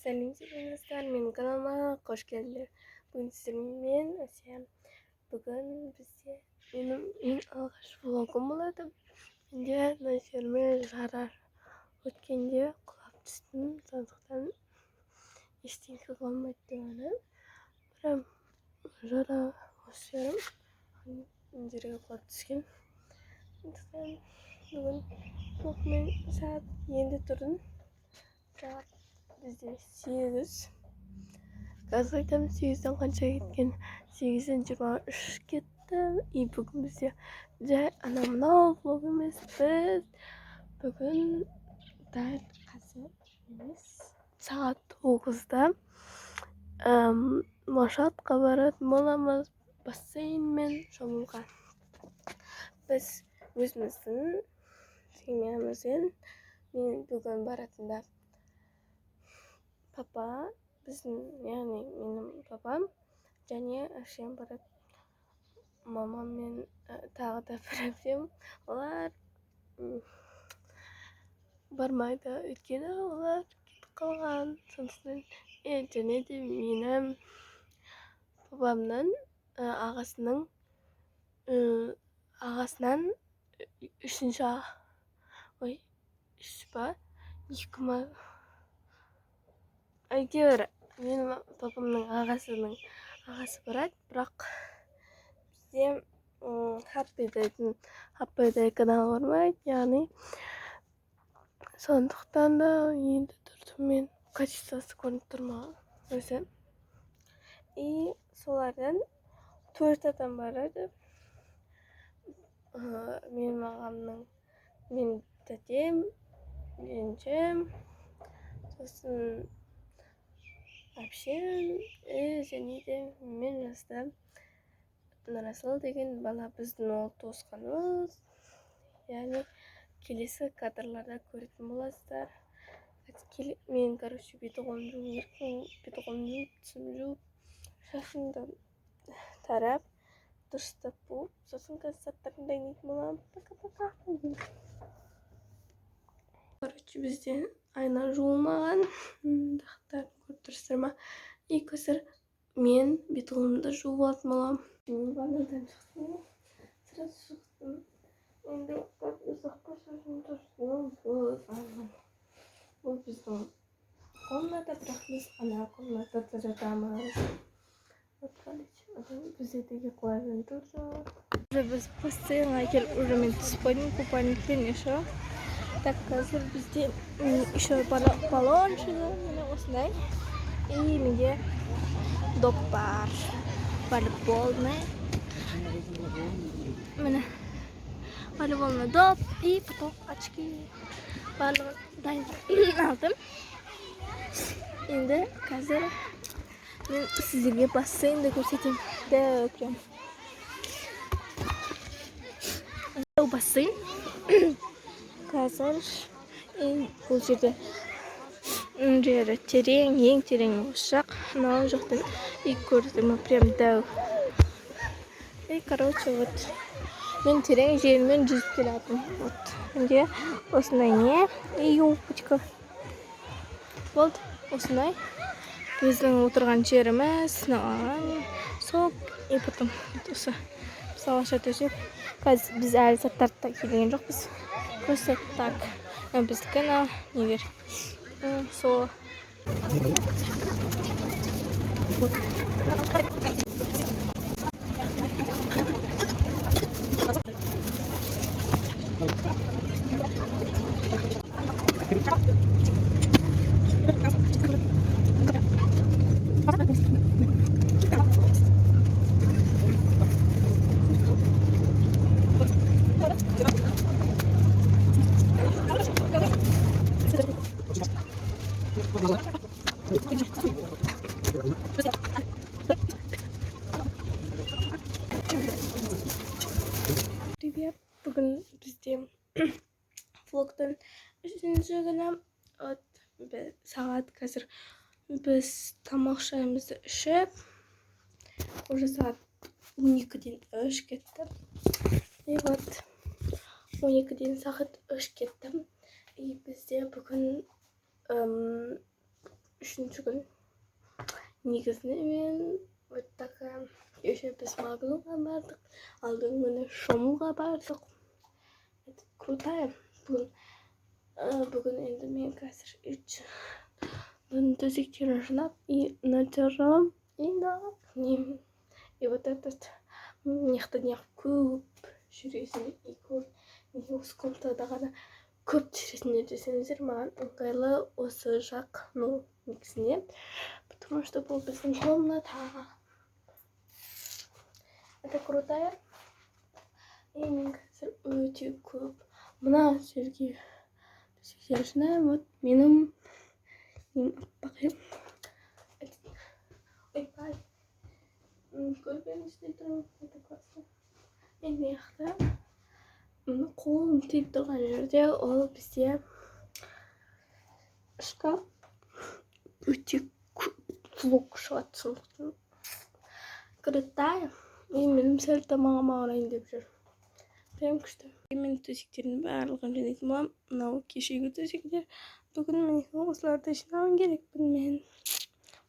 Сәлем, достар, менің каналыма қош келдіңдер. Бүгін сіздермен Әсия. Бүгін бізде менің ең алғаш влогым болады. Менде мына жеріме жара өткенде құлап түстім, сондықтан ештеңе қыла алмайды деп ойлаймын. Прям жара осы жерім мына жерге құлап түскен. Сондықтан бүгін влогмен сағат енді тұрдым. Сағат бізде 8. Қазір айтамын 8-ден қанша кеткен. 8:23 кетті. И бүгін бізде жай анау мынау влог емес. Біз бүгін дәл қазір емес, сағат 9-да Машатқа баратын боламыз бассейнмен шомылуға. Біз өзіміздің семьямызбен, мен бүгін баратында папа, біздің, яғни менің папам және әпшем барады. Мамам мен тағы да бір әпшем, олар бармайды, өйткені олар кетіп қалған. Сондықтан және де менің папамның ағасының ағасынан үшінші, ой, үш па, екі ма, әйтеуір менің папамның ағасының ағасы барады. Бірақ бізде Хаппи дейтін, Хаппи Дэй каналы бармайды, яғни сондықтан да енді тұрдым мен, качествосы көрініп тұр маған өзі. И солардан 4 адам барады. Менің ағамның, менің тәтем, жеңшем, сосын әпшем, және де мен жаста Нұрасыл деген бала, біздің ол туысқанымыз. Яғни келесі кадрларда көретін боласыздар. Мен, короче, беті қолымды жуу керек, беті қолымды жуып, тісімді жуып, шашымды тарап, дұрыстап буып, сосын қазір заттарымды дайындайтын боламын. Пока-пока. Короче, бізде айна жуылмаған, дақтарын көріп тұрсыздар ма? И қазір мен бет қолымды жуып алатын боламын. Мен ваннадан шықтым, сразу шықтым. Енді ұзаққа шашым тұрсын. Бұл біздің комната, бірақ біз ана комнатада жатамыз. Вот, короче, бізде деге клавиатура. Уже біз бассейнға келіп, уже мен түсіп қойдым купальникпен еще. Так, қазір бізде еще баллончигі, міне осындай. И менде доп бар, волейбольный. Міне волейбольный доп и потом очки. Барлығын дайындап алдым. Енді қазір мен сіздерге бассейнді көрсетемін. Дәу прям. Дәу бассейн. Қазір бұл жерде жері терең, ең терең осы жақ. Мынау жақтан и көрдім, прям дәу. И, короче, вот мен терең жермен жүзіп келатырмын. Вот менде осындай не и юбочка. Болды, осындай біздің отырған жеріміз, мынаған сок и потом осы салаша төсеп. Қазір біз әлі заттарды да келген жоқпыз. Просто так. Біздікі мынау нелер. Сол. Привет. Бүгін бізде влогтың үшінші күні. Вот сағат қазір біз тамақ шайымызды ішіп, уже сағат 12-ден 3 кетті. И вот 12-ден сағат 3 кетті. И бізде бүгін Үшінші күн. Негізінде мен вот такая. Кеше біз Магнумға бардық, алдыңғы күні шомылуға бардық. Это крутая. Бүгін енді мен қазір бұның төсектерін жинап и натирам и да не и вот этот мына жақта неғып көп жүресің и көп, неге осы комнатада ғана көп жүресіңдер десеңіздер, маған ыңғайлы осы жақ, ну, негізінде, потому что бұл біздің комната. Это крутая. И мен қазір өте көп мына жерге төсектер жинаймын. Вот менің нем аппақ. Ойбай, көрпенің үстінде тұрмын. Это классно. Енді мына жақта мына қолым тиіп тұрған жерде ол бізде шкаф. Өте көп влог шығады, сондықтан крутая. И менің сәл тамағым ауырайын деп жүр, прям күшті. Мен төсектердің барлығын жинайтын боламын. Мынау кешегі төсектер. Бүгін міне осыларды жинауым керекпін мен.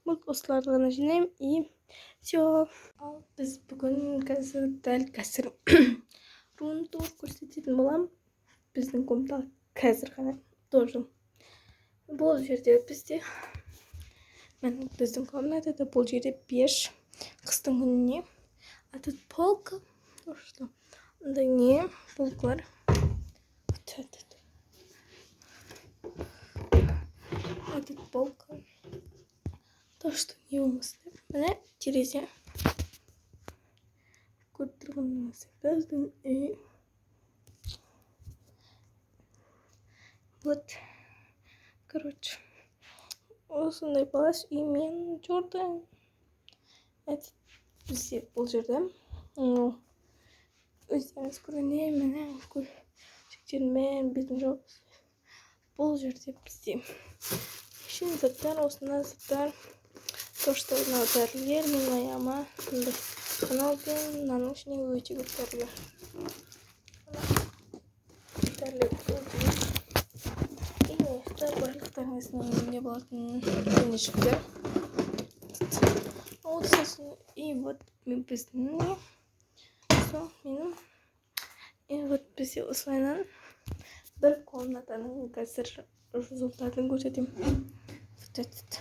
Вот осыларды ғана жинаймын, и все. Ал біз бүгін қазір, дәл қазір рум тур көрсететін боламын біздің комнатаға қазір ғана тоже. Бұл жерде бізде, міне, біздің комнатада бұл жерде пеш қыстың күніне, а тут полка, что андай не, полкалар. Вот этот полка, то что не болмасын деп. Міне, терезе. Көріп тұрғаныңыз біздің үй. Вот, короче, осындай палас. И мен жүрдім. Это бізде бұл жерде, ну, өздеріңіз көргендей, міне, төсектермен бетін жауып. Бұл жерде бізде әшейін заттар, осындай заттар, то что мынау дәрілер менің аяғыма мындай мынау, мынаның ішінде өте көп дәрілер, дәрілер өте көп. И мына жақта барлықтарыңыздың үйінде болатын көйнешіктер. Вот сосын и вот мен біздің не сол менің. И вот бізде осылайынан бір комнатаның қазір результатын көрсетемін. Вот этот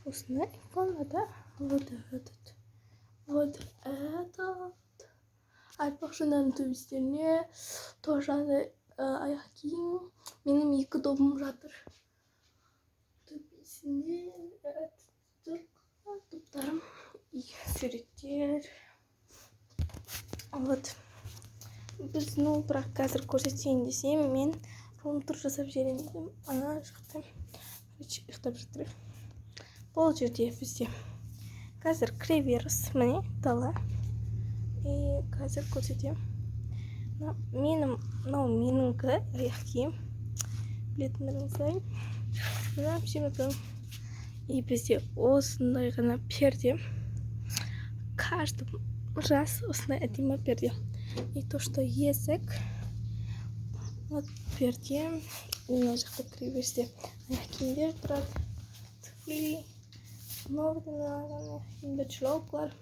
осындай комната. Вот этот, вот этот. Айтпақшы, мынаның төбестеріне тоже андай аяқ киім, менің екі добым жатыр төбесінде, топтарым и суреттер. Вот біз, ну, бірақ қазір көрсетейін десем, мен рум тур жасап жіберейін дедім. Ана жақта, короче, ұйықтап жатыр. Бұл жерде бізде қазір кіреберіс, міне, дала. И қазір көрсетемін. Мына менің, мынау меніңкі аяқ киім, білетіндеріңіздей, мына әпшемдікі. И бізде осындай ғана перде, каждый жаз осындай әдемі перде. И то что есік, вот перде. И мына жақта кіреберісте аяқ киімдер тұрады, туфли, новый аяқ киімдер, шлёпкалар.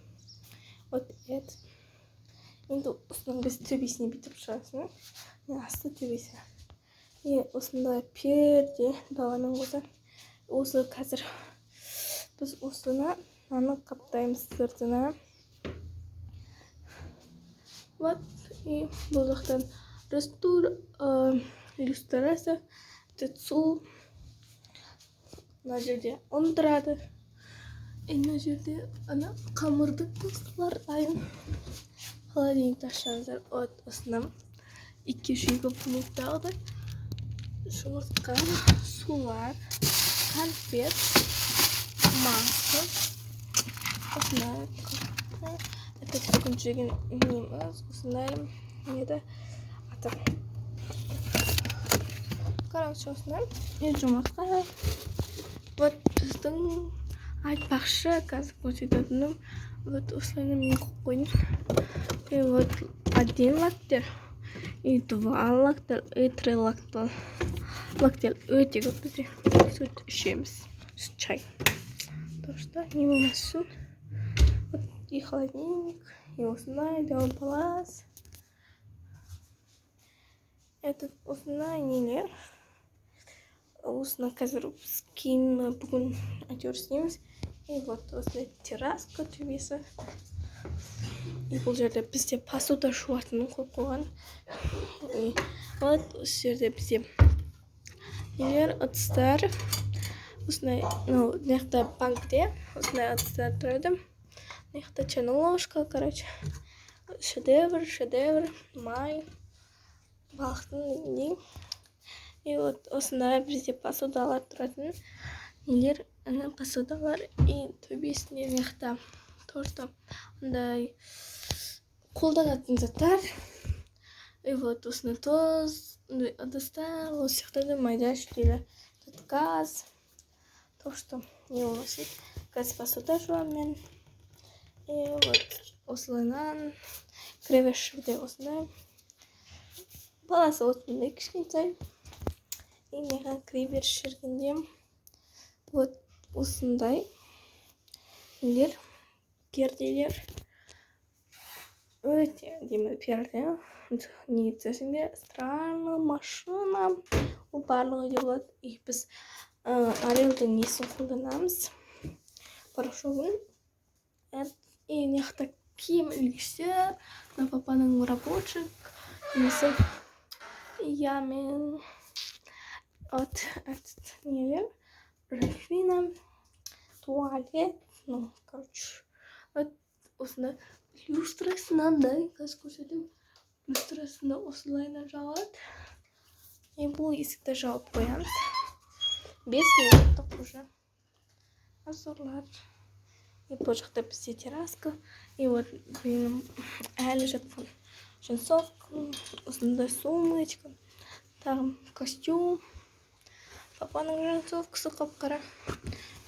Вот это енді осының біз төбесіне бүйтіп шығасың, міне, асты төбесі. И осындай перде даламен қоса. Осы қазір біз осыны, мынаны қаптаймыз сыртына. Вот, и бұл жақтан люстрасы, тут су, мына жерде ұн тұрады. И мына жерде ана қамырдың костылар дайын. Холодильникті ашсаңыздар, вот осында кешегі влогтағыдай жұмыртқа, сулар, конфет, масло, осындай. Это бүгін жеген неміз, осындай не еді аты, короче, осындай. И жұмыртқа. Вот біздің, айтпақшы, қазір көрсететінім, вот осылай мен қойып қойдым. И вот один лактер, и два лактер, и три лактер. Лактер өте көп бізде. Сүт ішеміз. Чай. То что не болмас үшін. Вот и холодильник, и осындай дәу палас. Этот осындай нелер. Осыны қазір біз кейін, бүгін әйтеуір істейміз. И вот осындай терраска, төбесі. И бұл жерде бізде посуда жуатын қойып қойған. И вот осы жерде бізде нелер, ыдыстар осындай. Ну, мына жақта банкте осындай ыдыстар тұрады, мына жақта чайная ложка. Короче, шедевр, шедевр, май, балықтың дегендей. И вот осындай бізде посудалар тұратын нелер, ана посудалар. И төбесінде мына жақта тоже андай қолданатын заттар. И вот осындай тұз, андай ыдыстар, осы жақта да майда шүйлі. Тут газ, то что не болмаса, қазір посуда жуамын мен. И вот осылайынан кіре беріс жерде осындай баласы, осындай кішкентай. И маған кіре беріс жергенде вот осындай нелер, перделер, өте әдемі перде. Не десең де, стиральная машина, ол барлық үйде болады. И біз Ариэльдің несін қолданамыз, порошогын. И мына жақта киім ілгіштер, мына папаның рабочий несі. Я мен вот этот нелер, раковина, туалет. Ну, короче, вот осындай люстрасы мынандай, қазір көрсетемін. Люстрасында осылайынан жағылады. И бұл есікті жауып қоямыз. 5 минуттық уже обзорлар. И бұл жақта бізде терраска. И вот менің әлі жатқан джинсовка, осындай сумочка, тағы костюм, папаның джинсовкасы қап қара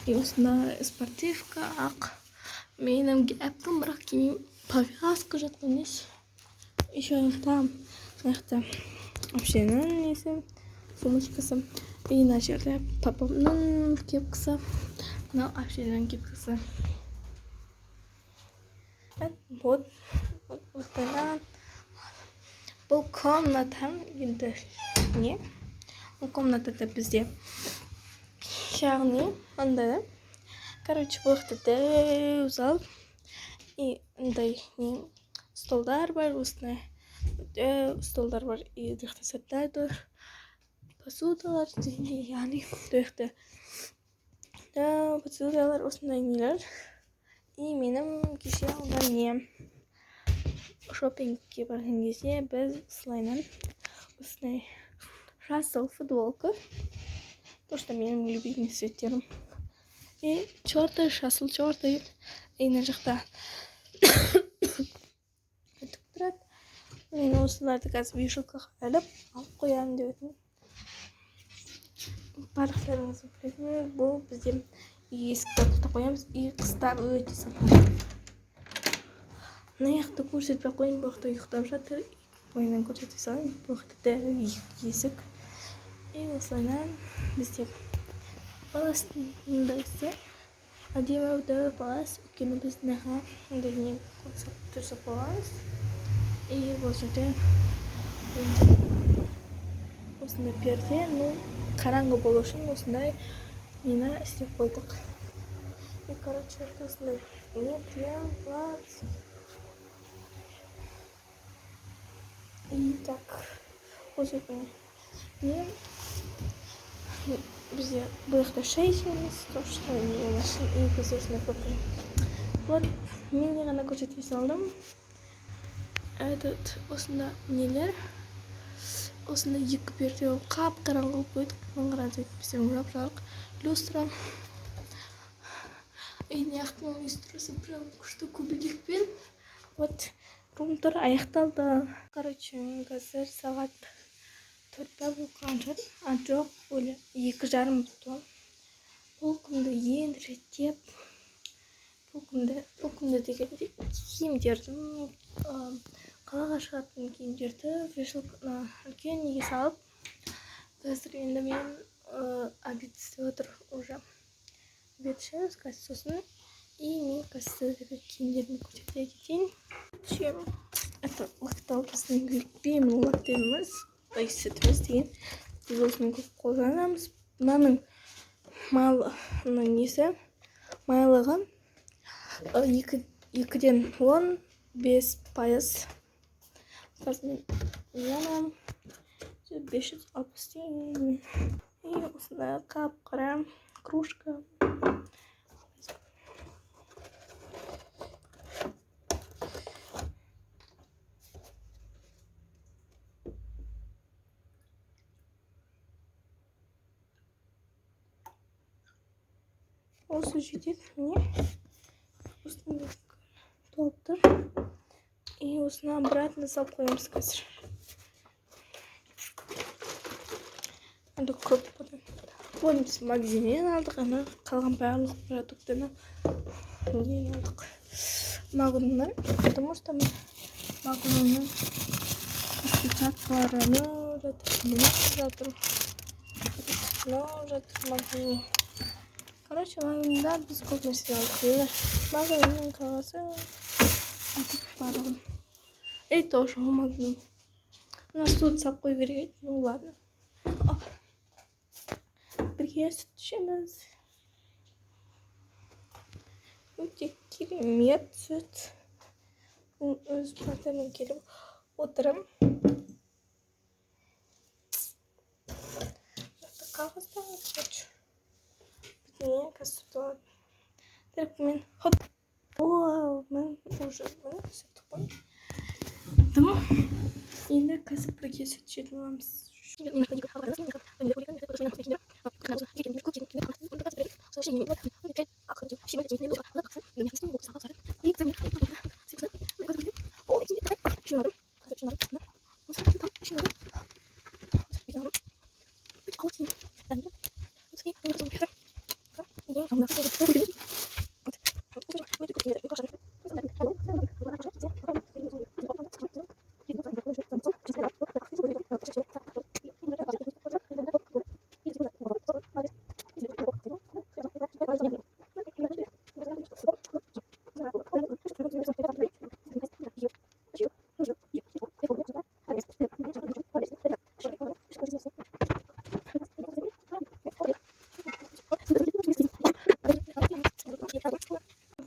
и осындай спортивка ақ, менің кепкам, бірақ кимеймін, повязка жатқан несі. Еще там мына жақта әпшенің несі, сумочкасы. И мына жерде папамның кепкасы, мынау әпшенің кепкасы. Вот, вот бұл комната. Енді не, бұл комнатада бізде, яғни андай да, короче, бұл жақта дәу зал и андай не, столдар бар, осындай дәу столдар бар. И бұл жақта заттар тұр, посудалар дегендей, яғни бұл жақта дәу посудалар, осындай нелер. И менің кеше алған не, шопингке барған кезде біз осылайынан осындай жасыл футболка, то что менің любимый цветтерім, и черный, жасыл, черный. И мына жақта үтік тұрады. Мен осыларды қазір вешалкаға іліп алып қоямын деп едім. Барлықтарыңыз білетін, бұл бізде есікті құлыптап қоямыз. И қыста өте салқын. Мына жақты көрсетпей ақ қояйын, бұл жақта ұйықтап жатыр. Бойынан көрсете салайын. Бұл жақта дәу есік. И осылайынан бізде паласында әдемі дәу палас, өйткені біз мынаға мындай не төсеп қойғанбыз. И бұл жерде осындай перде, ну, қараңғы болу үшін осындай нені істеп қойдық. И, короче, осындай не, прям класс. И так, бұл жерде не, бізде бұл жақта шай ішеміз, то что не. И бізде осындай кофе. Вот мен ғана көрсете салдым. Этот осында нелер, осындай екі перде, қап қараңғы қылып қойдық. Мына қараңыз, әйтпесе жап жарық люстра. И мына жақтың люстрасы прям күшті, көбелекпен. Вот рум тур аяқталды. Короче, мен қазір сағат 4 па болып қалған шығар, а жоқ, өлі 2:30 болды. Полкамды енді реттеп, полкамды, полкамды дегенде киімдерді, қалаға шығатын киімдерді вешалка, үлкен неге салып, қазір енді мен обед істеп отыр уже. Обед ішеміз қазір сосын. И мен қазір сіздерге киімдерімді көрсете кетейін. Чем? Это лактал, біздің любимый лактеміміз, ой, сүтіміз деген. Біз осыны көп қолданамыз. Мынаның мал, мынаның несі, майлығы 2,15%. Қазір мен аламын. 560 теңге. И осындай қап-қара кружка. Осы жетеді, міне. Осындай толып тұр. И осыны обратно салып қоямыз қазір. Енді көп бұдан. Бұны біз магазиннен алдық, ана қалған барлық продуктыны неден алдық? Магнумнан, потому что Магнумның распечаткалары анау жатыр, мынау жатыр, мынау жатыр Магнум. Короче, Магнумда біз көп нәрсе алдық. Міне, Магнумның қағазы айтып барлығын. И тоже Магнум. Мына суды салып қою керек еді. Ну ладно. Бірге сүт ішеміз. Өте керемет сүт. Мен өз квартирамен келіп отырмын. Қағазда, короче. Міне, қазір сүт алады. Так, мен хоп. Вау, мен уже міне сүт қойдым. Енді қазір бірге сүт ішетін боламыз.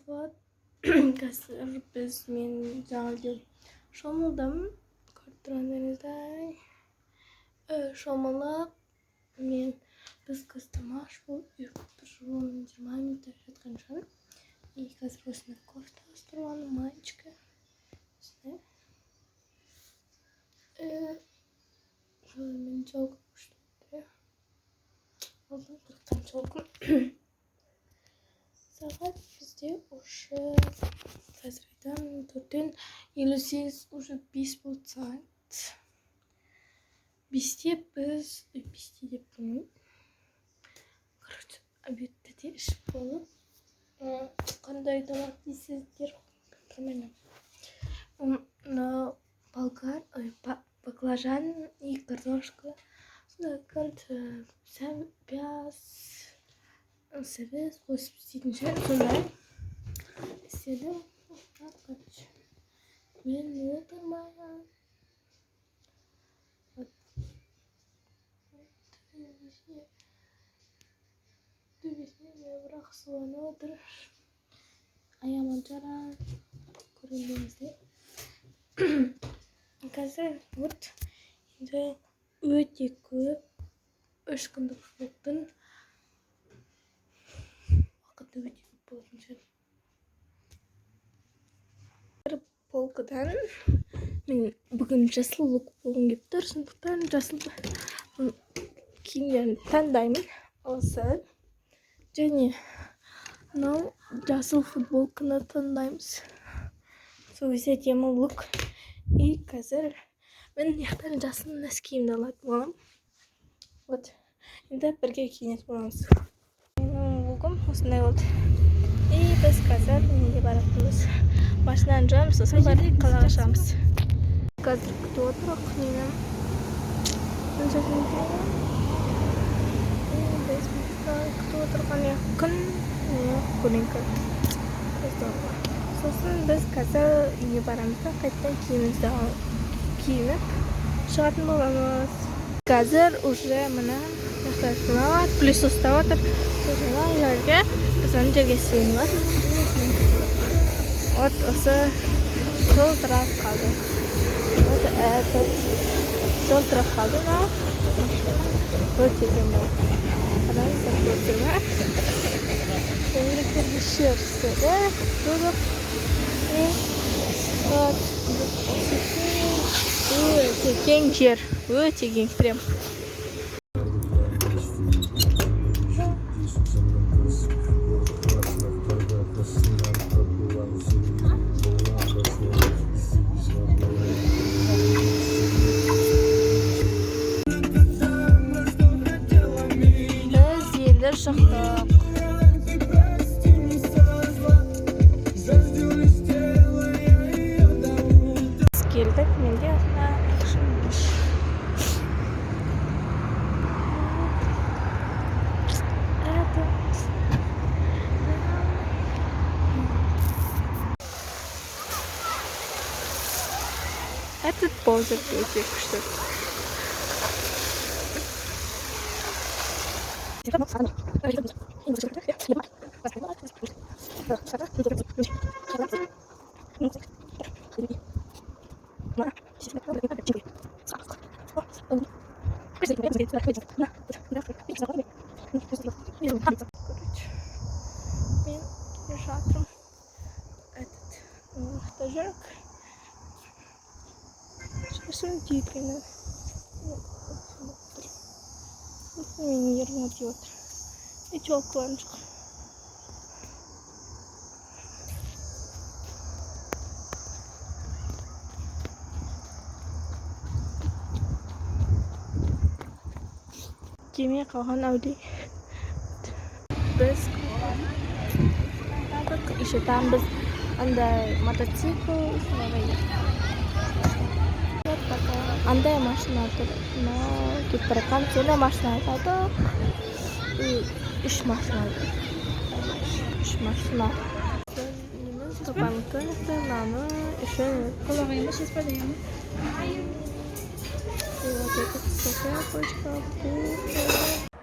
Вот, қазір біз мен жаңа шомылдым, көріп тұрғандарыңыздай. Шомылып, мен біз қазір тамақ ішіп болып, бір 10-20 минуттай жатқан шығармын. И қазір осындай кофта ауыстырып алдым, маечка. Осындай. Мен челкам күшті болды. Алдым қырыққан челкам. Сағат бізде уже қазір айтамын, 4-тен 58, уже 5 болды сағат. 5-те біз, 5-те деп білмеймін. Короче, обедті де ішіп болып, қандай тамақ дейсіздер, білмеймін. Мынау болгар, ой, баклажан и картошка. Сондай пияз, сәбіз қосып істейтін шығар, сондай істедім. Короче, мен отырмын. Вот. Төбесіне бірақ суланып отыр. Аяғыма жара көргендеріңіздей. Қазір вот енді өте көп 3 күндік влогтың уақыты өте көп болатын шығар. Бір полкадан мен бүгін жасыл лук болғым келіп тұр, сондықтан жасыл киімдерімді таңдаймын. Осы және мынау жасыл футболканы таңдаймыз. Сол кезде әдемі лук. И қазір мен мына жақтан жасыл носкиімді алатын боламын. Вот. Енді бірге киінетін боламыз. Менің лугым осындай болды. И біз қазір неге баратынбыз? Машинаны жуамыз, сосын барып қалаға шығамыз. Қазір күтіп отырмық нені. Біз күтіп отырған күн Көрейін. Здорово. Сосын біз қазір үйге барамыз да, қайтадан киімімізді алып, киініп шығатын боламыз. Қазір уже мына жақта жиналады, пылесос ұстап жатыр. Сосын мына жерге, біз ана жерге сеніп жатырмыз. Вот осы жылтырап қалды. Вот этот жылтырап қалды мынау машина. Өте екен бұл. Қараңыздар, көрдіңдер ма? Дөңгелектерді шерстеді. Жудық. И вот осы өте кең жер. Өте кең прям. Біз енді шықтық. Біз келдік, менде артына ақшам бар. Этот позер өте күшті. Короче, мен келе жатырмын. Этот жақта жүрік. Шашым түйгені. Менің ерніме тиіп отыр. И челкаларым жоқ. Кеме қалған Ауди. Біз қалдық. Еще там біз андай мотоцикл, сондай. Вот такая. Андай машина тұр. Мынау кетіп бара жатқан сондай машина алдық. И үш машина алдық. Үш машина. Неміз папаның мынаны еще. И вот этот София почка, пуха.